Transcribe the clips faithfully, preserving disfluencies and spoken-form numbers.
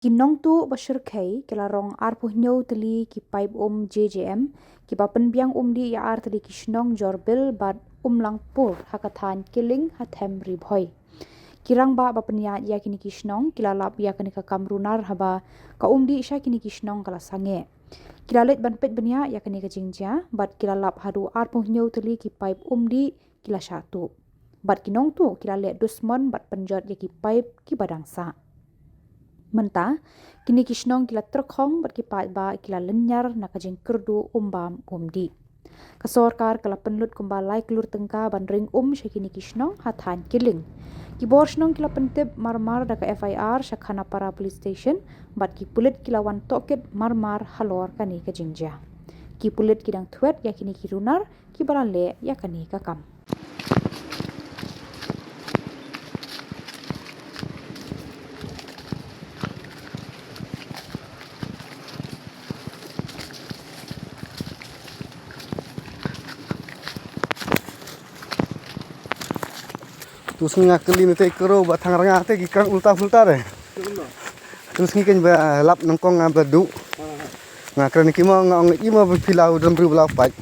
Ki nongtuh ba shyrkhei ki la rong arphew hynñiew tylli ki paip um J J M, kiba pynbiang um dih ïa ar tylli ki shnong Jorbil bad Umlangpur ha ka thaiñ Killing ha Them Ri Bhoi. Ki rangbah ba pynïaid ïa kine ki shnong ki la lap ïa kane ka kam runar haba ka um dih sha kine ki shnong ka la sangeh. Ki la leit ban peit bniah ïa kane ka jingjia bad ki la lap haduh arphew hynñiew tylli ki paip um dih ki la shah tuh. Bad ki nongtuh ki la leh dusmon bad pynjot ïa ki paip kiba dang sah. Mynta kine ki shnong ki la tyrkhong bad ki paidbah ki la lynñiar na ka jingkyrduh um bam um dih. Ka sorkar ka la pynlut kumba lai klur tyngka ban ring um sha kine ki shnong ha thaiñ Killing. Ki bor shnong ki la pyntip marmar da ka F I R sha Khanapara Police Station bad ki pulit ki la wan tohkit marmar halor kane ka jingjia. Ki pulit ki dang thwet ïa kine ki runar kiba la leh ïa kane ka kam. Tu sngi nga kylli na te kero ba thang ranga te ki kang ulta pulta de. Tu sngi kan ba lap nangkong nga ba du. Nga kren ki mo nga ong i mo ba phi law dam bru ba law pait.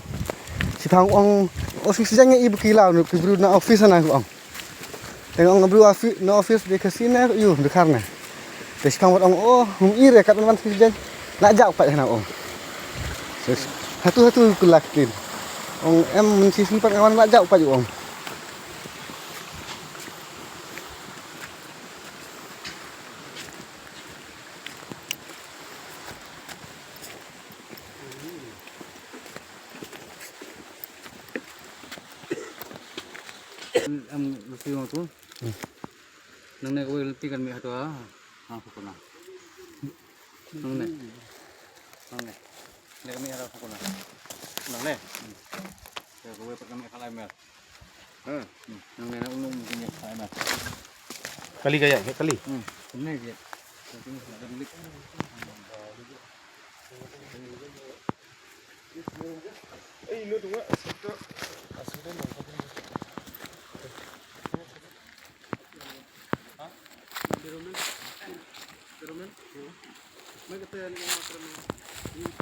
Si thang ong o si si jang i ba ki law nu ki bru na office na ong. Te ong bru afi na office de ka si ne yu de kar ne. Te si thang wat ong o hum i re kat man si jang. La jaw pait hana ong. Hatu hatu kulak tin. Ong em men si sin pat nga wan la jaw pait ong. Em, lu si tu. Nang ne kawei lenti kan mi hatu ha. Ha, pukul na. Nang ne. Nang ne. Ne kan mi hatu pukul na. Nang ne. Ya, kawei pat kan mi halai mer. Ha. Nang ne na ulung kan mi halai mer. Kali kaya, kali. Hmm. Ini dia.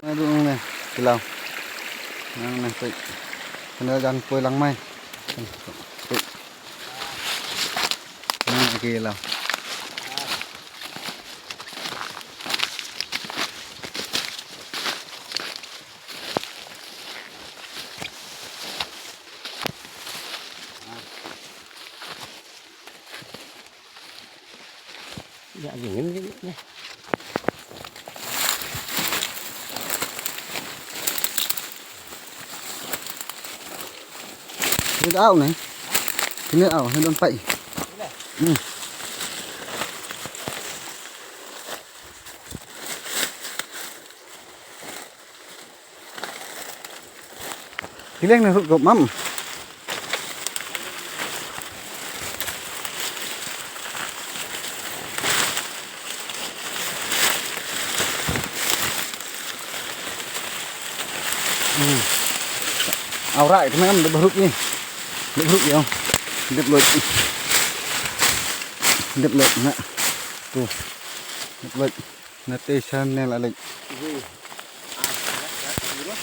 Aduh, ne, kilau. Nang ne, peit. Kena jan poi lang mai. Peit. Nang kilau. Ya, dingin, dingin, ya. Ni au ni. Ni au, ni don pai. Hmm. Hileng na rut gop mam. Hmm. Au rai tu mam de beruk ni. De beruk ya. Dep loit. Dep loit na. Tu. Dep loit. Na te shan ne la lek.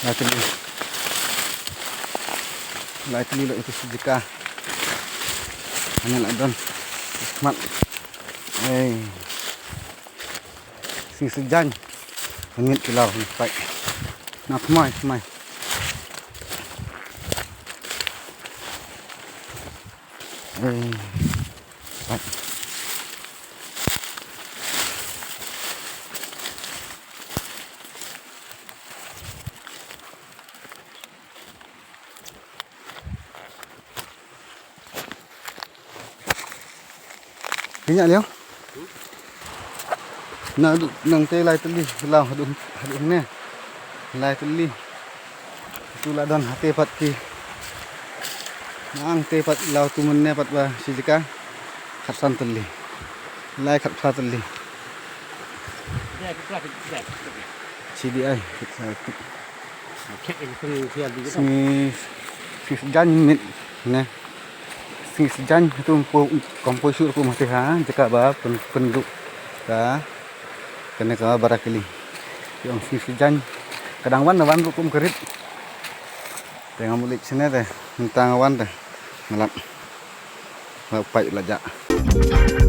Lai tylli. Lai tylli la itu sejaka. Ane la don. Mat. Ei. Sing sejan. Amit kilau ni pai. Na kemai, kemai. Ei. Pai. Kenya leo. Na du nang te lai tylli lao hadu hadu ne. Lai tylli. Tu la don hate pat ki. Nang te pat lao tu men ne pat ba si jaka. Khatsan tylli. Lai khatphra tylli. C D I. Sngi sngi jan mit ne. Sngi jan tu po kompoi sur pu mate ha jaka ba pen pendu ka. Kane ka Barakili. Ïong sngi sngi jan. Ka dang wan, wan ruh kum ka rit. Te nga mut leit shane te. Mynta nga wan te. Nga lap. Nga pait la jah.